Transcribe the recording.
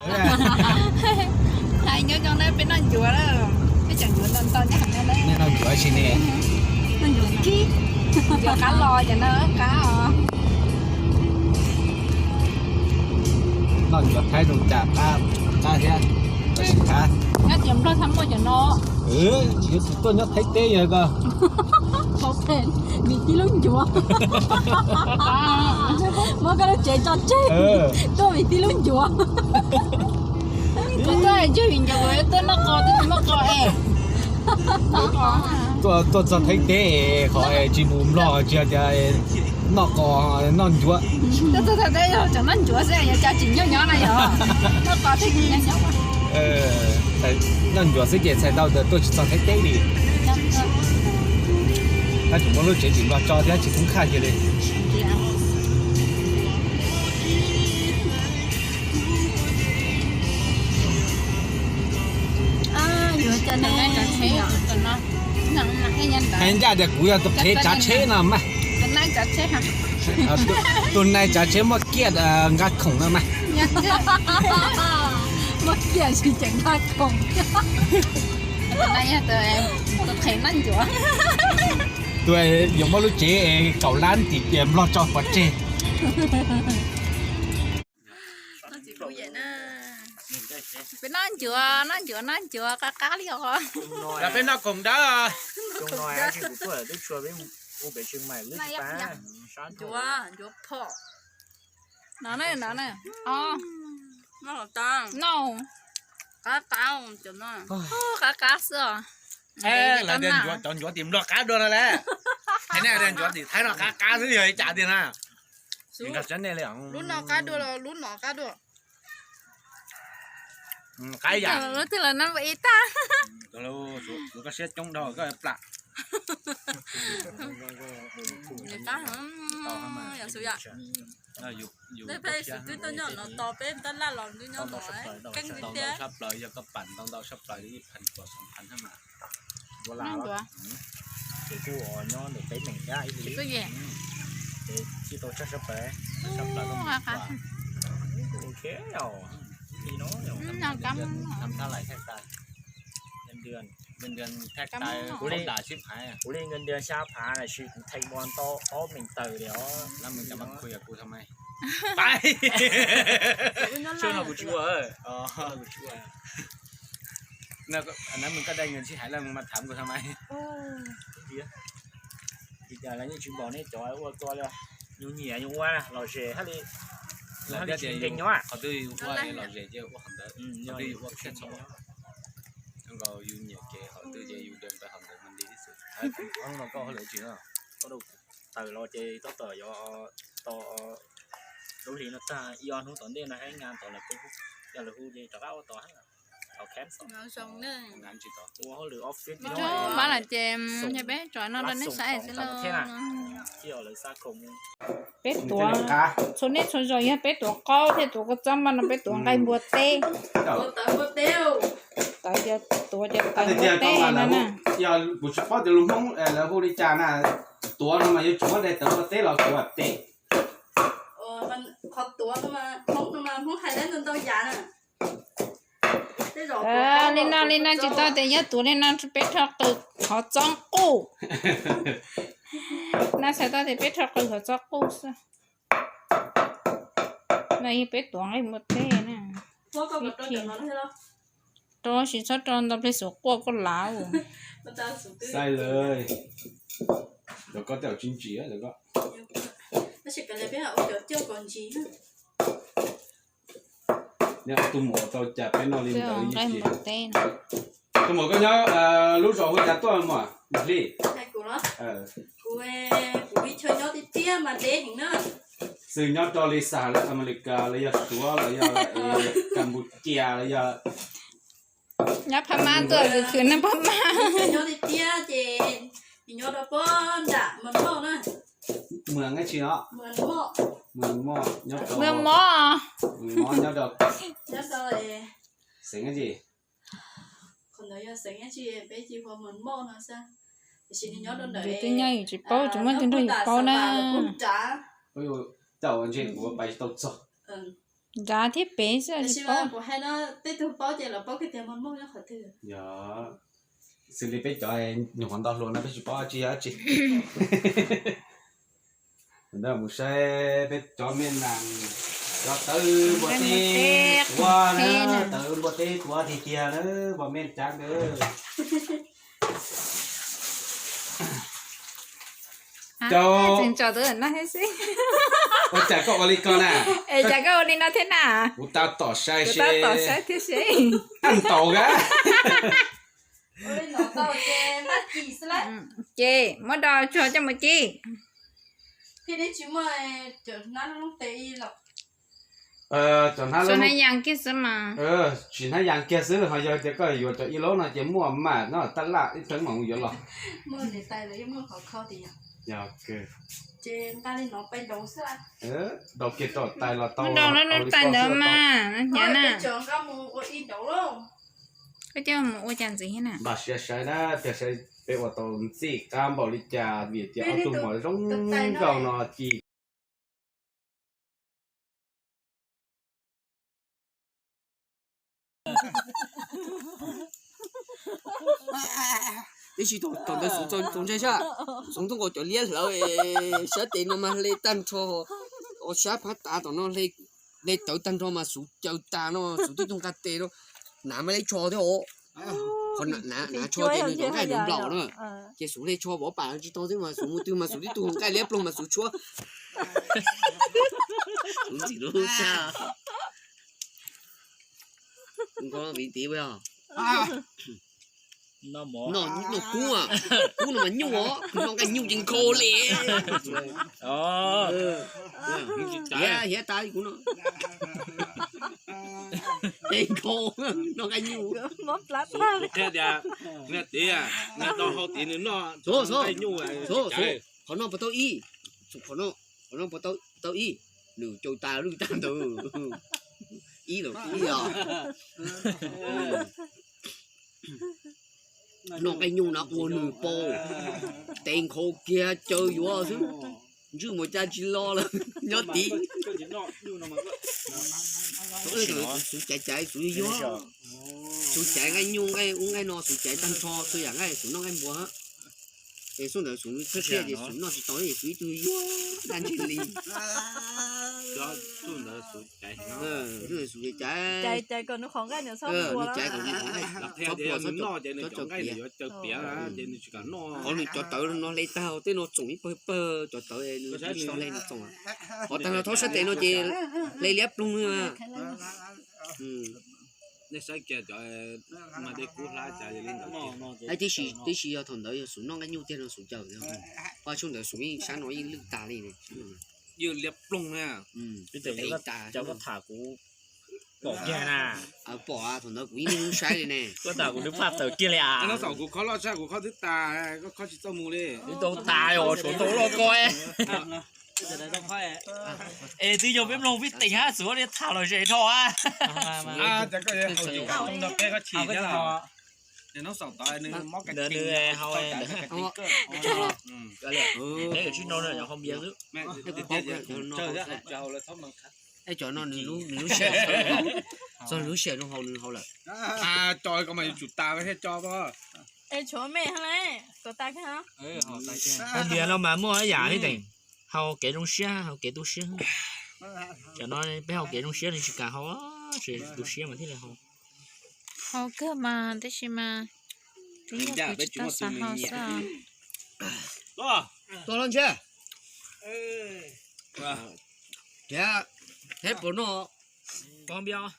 Hais nyob zoo na, peb noj ncuav na, peb tseem ncuav ntau ntau nyob hauv no na. Nej noj ncuav tsis ne? Noj ncuav kib, ncuav qab los cov no qab os. Noj ncuav Thaib zoo cas qab, qab thiab, tab sis qab. Nyob tias Nplog txhob muaj cov no. Yuav tsum tuaj nyob Thaib teb yog ko. Vim tib lub ncuav. Muab koj lub tsev tso tseg, tuaj vim tib lub ncuav. Kuv tuaj ncig vim ncuav, kuv tuaj noj qos, tuaj tsis muaj qos es. Tuaj, tuaj txog Thaib teb qhov tsis mus Nplog tsis tias noj qos noj ncuav. Tuaj txog Thaib teb yog tseem noj ncuav xwb, yog cas tsis nyob nyob na yog. Noj qos thiab tsis nyob nyob. Noj ncuav xwb ces txhais tau tias tuaj tsis txog Thaib teb li. Tab sis muab lub tsev tim Nplog tso thiab tsis kub khaj kiag li. Hais ncaj tias kuv yog tus qhev tsav tsheb no mas. Tus nai tsav tsheb muaj kiaj nqa khoom no mas. Muaj kiaj tsis tseem nqa khoom. Tus yuav muab lub tsev kaum lab tim Nplog tso pov tseg. Peb noj ncuav, noj ncuav, noj ncuav qab qab li os. Peb noj koom dawb. Ncuav, ncuav phom. No na, no na. Noj qab qab, cov no qab qab xwb os. Lawv tias ncuav, cov ncuav tim Nplog qab dua no las. Hais nej tias ncuav tim Thaib no qab qab xwb yog ib cas tiag na. Lub no qab dua los lub no qab dua? Qab ib yam. Lub twg los noj ib tag. Koj siab coob dhau koj plam. Ntau ntau sab plaws, yog koj pam ntau ntau sab plaws li ib phav kuam xoom phav hab mas. Ua lam los ces kuj nyob ntawm peb meem thiab ib li, ces tsis tau sab plaws, sab plaws koj mus ok, li no tham thab lais thaj tas, ntws ntws thaj tas, kuv li ntws xya phav, tab sis kuv theem mus tau ob meem tawm li os. Lab mus cov mas khuj yog kuv tham mas. Sub no kuv tsis ua, kuv tsis ua. Nab mus koj dai nws sib hais lawm mus mas tham kuv tham mas. Li cas lawv yeej tsis npaum nej cov ua koj li, yus nyiam yus ua lom zem hab li. Lawv tias yus nkees nyob qhov twg yus ua lom zem ces ua qhov ntawd, qhov twg yus ua khiaj txhob ua. Zoo nkaus yus nyiam kev qhov twg ces yus nkees ntawd qhov ntawd mas nti tib xwb. Hnub no koj hauj lwm tsis, koj tawm los ces tab tom yuav tos lub hli no tag ib ob hnub tom ntej no hab nqa tod lawv peb, yog lawv hu ces rov qab ua tod hab. Thaum kham xom, ua hauj lwm office no, pab lam ces yog peb tso no rau nej saib xwb los. Peb tuav txhua niaj txhua zaus yog peb tuav qaub thiab tuav kua txob mas no peb tuav nqaij npua teb. Tawv ces tuav ces tawv npua teb no na. Yog kuv tsis paub tias lus Hmoob lawv hu li cas na, tuav no mas yuav tsum muab daim tawv npua teb los tuav tes. Qhov tuav no mas Hmoob no mas Hmoob hais tau ntau yam na. Li no li no tsis tau tias yog tuav li no peb rho qws qhov txob quj. No txhais tau tias peb rho qws qhov txob quj xwb. No yog peb tuav nqaij npua teb na. Rau tsis txhob rau ntau ple xuv quaj koj lav. Xaij lawm. Cov koj tej zaum tsis ntsim lawm koj. Tus muam tau cas peb noj li ntawd. Tus muam koj nyob lub zos hu cas tuaj muam Hli? Xws nyob rau li Xas Amelikas los yog Suav los yog Kampuchia los yog nyob Phab Mab tuaj khwv khwv neeg Phab Mab. Nyob tiag tiag ces nyob rau pob nram Mws Moj na. Mws dab tsi no? Mws Moj, Mws Moj nyob rau, Mws Moj nyob rau xeev dab tsi? Qhov ntawd yog xeev dab tsi peb tsis hu Mws Moj no xwb. Tiam sis nws nyob rau ntawm, yus twb nyob yus tsis paub, tsis muaj tus nrog yus paub na. Tej zaum ntshe kuv pais tsis tau txog. Nrad thiab pem xwb tsis paub. Kuv hais no, tej tug paub ces lawv paub kiag tias Mos Mooj nyob qhov twg. Yog, xws li peb cov nyuam qhuav nto hluas no peb tsis paub tsis yog dab tsi. Mus saib peb cov me nas, cov tawv npua teb tuav na, tawv npua teb tuav tiag tiag na, npua me cas ntawd. Tseem tso tus no thiab xwb. Ua cas koj ua li ko na? Es cas koj ua li no thiab na? Kuv tab tom saib, kuv tab tom saib thiab seb. Tab tom ka. Ces muab do tso coj mus ci. Cov hnab, hnab yas kiag xwb mas. Tsis hnab yas kiag xwb, ho yog tias koj yuav cov ib lub no ces muaj mas no tab laj ib teev mas yuav los. Yog, daus kiag rau tais los tau. Tais ntawd mas hnyav na. Koj coj mus ua cas ntxiv thiab na? Npaj siab saib na, tiag saib peb ua tau ntxim qab npaum li cas vim tias ob tug mos zoo nkauj no ci. Tab sis thaum ntawd Xub txaus ntshai sab, Xub tuaj nkaus cov liab hlawv, sab tes no mas hle tag nrho, sab phab tav tom no hle tawv tag nrho mas Xub caws tas no, Xub tib tug nqa tes no, nav mas hle tsho thiab os. Qhov nav tsho ces nws cov nqaij nws nplaum na, ces Xub hle tsho vov pam tsis tau xwb mas Xub mus twg mas Xub tib tug nqaij liab ploog mas Xub tshuab. Kuv ntxim hlub tshaj. Kuv nkaus vim tiv ua noj kub, kub no mas nyuj os, noj nqaij nyuj ces nkhaus li. Hiav tas kuv no. Ces nkhaus, noj nqaij nyuj. Qhov no puas tau ib, qhov no puas tau ib, nws caum tas lwj tag ntawd. Ib los ib os. Noj nqaij nyuj no ua nws paus, tes nkhaus kiag caws yuav xwb, ntswj mus cas tsis los lawm nyob tid. Xub caiv caiv Xub yuag, Xub caiv nqaij nyuj nqaij ub nqaij no Xub caiv tag nrho txhua yam nqaij Xub noj nqaij npua. Es xub ntawd Xub txhawj thiab ces Xub noj tsis tau es Xub ib tug yuag daj ntseg li. Xub caiv, nws caiv kom nws qhov nqaij txhob puas, txhob piav. Qhov nws cov tawv no hle tag tej no txoom ib pawg pawg cov tawv nws tsis tau hle nws txoom. Qhov tag no thaub sab tes no ces hle liab ploog. Tib si, tib si yog thaum ntawd yog Xub noj nqaij nyuj tiag no Xub caws, paj tshub ntawd Xub yeej sab no yeej lwj tas li ne. Yeej liab ploog na. Peb tes cov koj tham kuv pom kiag na. Pom thaum ntawd kuv yeej lub saib li ne. Koj tham kuv lub paj tawm kiag li as. Kuv khob loj tshaj, kuv khob twb tas, koj khob tsis txawj mus li. Twb tau tas os, suav tau loj ko. Es twb yog peb mloog peb tes hab Xub li tham los ze dhau a. Ntawd nws hau, neb sib no hau npias xwb. Cov no nws lub siab, txog lub siab zoo hau nws hau lawm. Cov ko mas yuav tsum tas thiaj cov ko. Hau npias no mas muaj ib yam thiab tes, hau kev zoo siab hau kev tu siab. Cov no peb hau kev zoo siab ne tsis kam hau, tsis tu siab mas thiaj li hau. Hau kawg mas tab sis mas twb yog kuv tsis tau xav hau xwb. Tua los ntshe. Thiab, thiab puas noj? Pom npias.